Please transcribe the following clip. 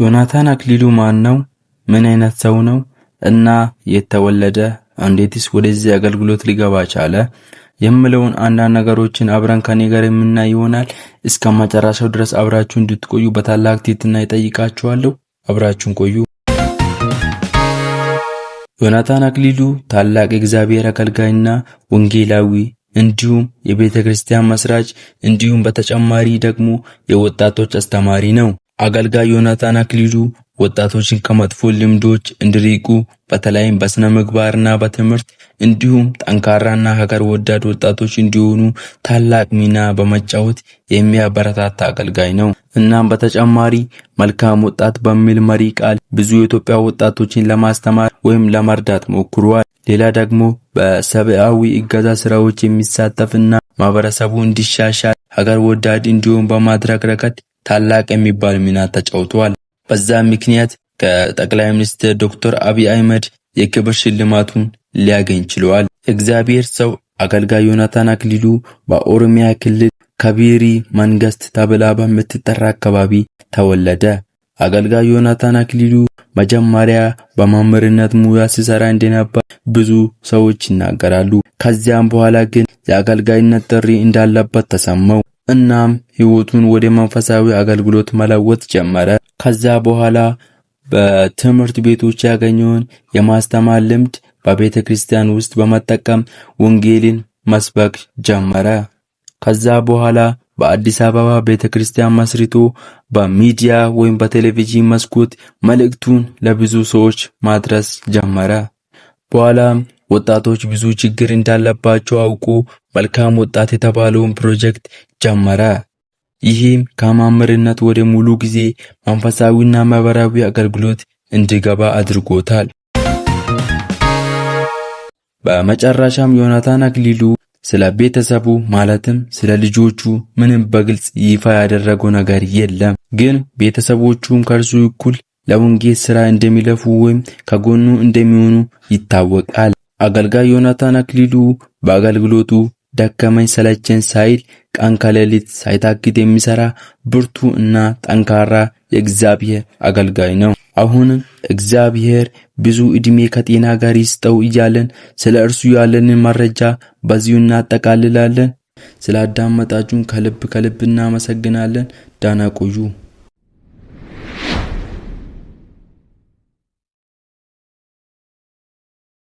ዮናታን አክሊሉ ማን ነው? ምን አይነት ሰው ነው? እና የተወለደ እንዴትስ ወደዚህ አገልግሎት ሊገባ ቻለ? የምለውን አንዳንድ ነገሮችን አብረን ከኔ ጋር የምናይ ይሆናል። እስከ መጨረሻው ድረስ አብራችሁ እንድትቆዩ በታላቅ ትህትና እጠይቃችኋለሁ። አብራችሁን ቆዩ። ዮናታን አክሊሉ ታላቅ የእግዚአብሔር አገልጋይና ወንጌላዊ እንዲሁም የቤተ ክርስቲያን መስራች እንዲሁም በተጨማሪ ደግሞ የወጣቶች አስተማሪ ነው። አገልጋይ ዮናታን አክሊሉ ወጣቶችን ከመጥፎ ልምዶች እንዲርቁ በተለይም በስነ ምግባርና በትምህርት እንዲሁም ጠንካራና ሀገር ወዳድ ወጣቶች እንዲሆኑ ታላቅ ሚና በመጫወት የሚያበረታታ አገልጋይ ነው። እናም በተጨማሪ መልካም ወጣት በሚል መሪ ቃል ብዙ የኢትዮጵያ ወጣቶችን ለማስተማር ወይም ለመርዳት ሞክሯል። ሌላ ደግሞ በሰብአዊ እገዛ ስራዎች የሚሳተፍና ማህበረሰቡ እንዲሻሻል ሀገር ወዳድ እንዲሆን በማድረግ ረገድ ታላቅ የሚባል ሚና ተጫውቷል። በዛ ምክንያት ከጠቅላይ ሚኒስትር ዶክተር አብይ አህመድ የክብር ሽልማቱን ሊያገኝ ችሏል። እግዚአብሔር ሰው አገልጋይ ዮናታን አክሊሉ በኦሮሚያ ክልል ከቢሪ መንግስት ተብላ በምትጠራ አካባቢ ተወለደ። አገልጋይ ዮናታን አክሊሉ መጀመሪያ በመምህርነት ሙያ ሲሰራ እንደነበር ብዙ ሰዎች ይናገራሉ። ከዚያም በኋላ ግን የአገልጋይነት ጥሪ እንዳለበት ተሰማው። እናም ሕይወቱን ወደ መንፈሳዊ አገልግሎት መለወጥ ጀመረ። ከዛ በኋላ በትምህርት ቤቶች ያገኘውን የማስተማር ልምድ በቤተ ክርስቲያን ውስጥ በመጠቀም ወንጌልን መስበክ ጀመረ። ከዛ በኋላ በአዲስ አበባ ቤተ ክርስቲያን መስርቶ በሚዲያ ወይም በቴሌቪዥን መስኮት መልእክቱን ለብዙ ሰዎች ማድረስ ጀመረ። በኋላም ወጣቶች ብዙ ችግር እንዳለባቸው አውቆ መልካም ወጣት የተባለውን ፕሮጀክት ጀመረ። ይህም ከመምህርነት ወደ ሙሉ ጊዜ መንፈሳዊና ማህበራዊ አገልግሎት እንዲገባ አድርጎታል። በመጨረሻም ዮናታን አክሊሉ ስለ ቤተሰቡ ማለትም ስለ ልጆቹ ምንም በግልጽ ይፋ ያደረገው ነገር የለም። ግን ቤተሰቦቹም ከእርሱ እኩል ለወንጌል ስራ እንደሚለፉ ወይም ከጎኑ እንደሚሆኑ ይታወቃል። አገልጋይ ዮናታን አክሊሉ በአገልግሎቱ ደከመኝ ሰለቸኝ ሳይል ቀን ከሌሊት ሳይታክት የሚሰራ ብርቱ እና ጠንካራ የእግዚአብሔር አገልጋይ ነው። አሁንም እግዚአብሔር ብዙ ዕድሜ ከጤና ጋር ይስጠው እያለን ስለ እርሱ ያለንን መረጃ በዚሁ እናጠቃልላለን። ስላዳመጣችሁን ከልብ ከልብ እናመሰግናለን። ዳና ቆዩ።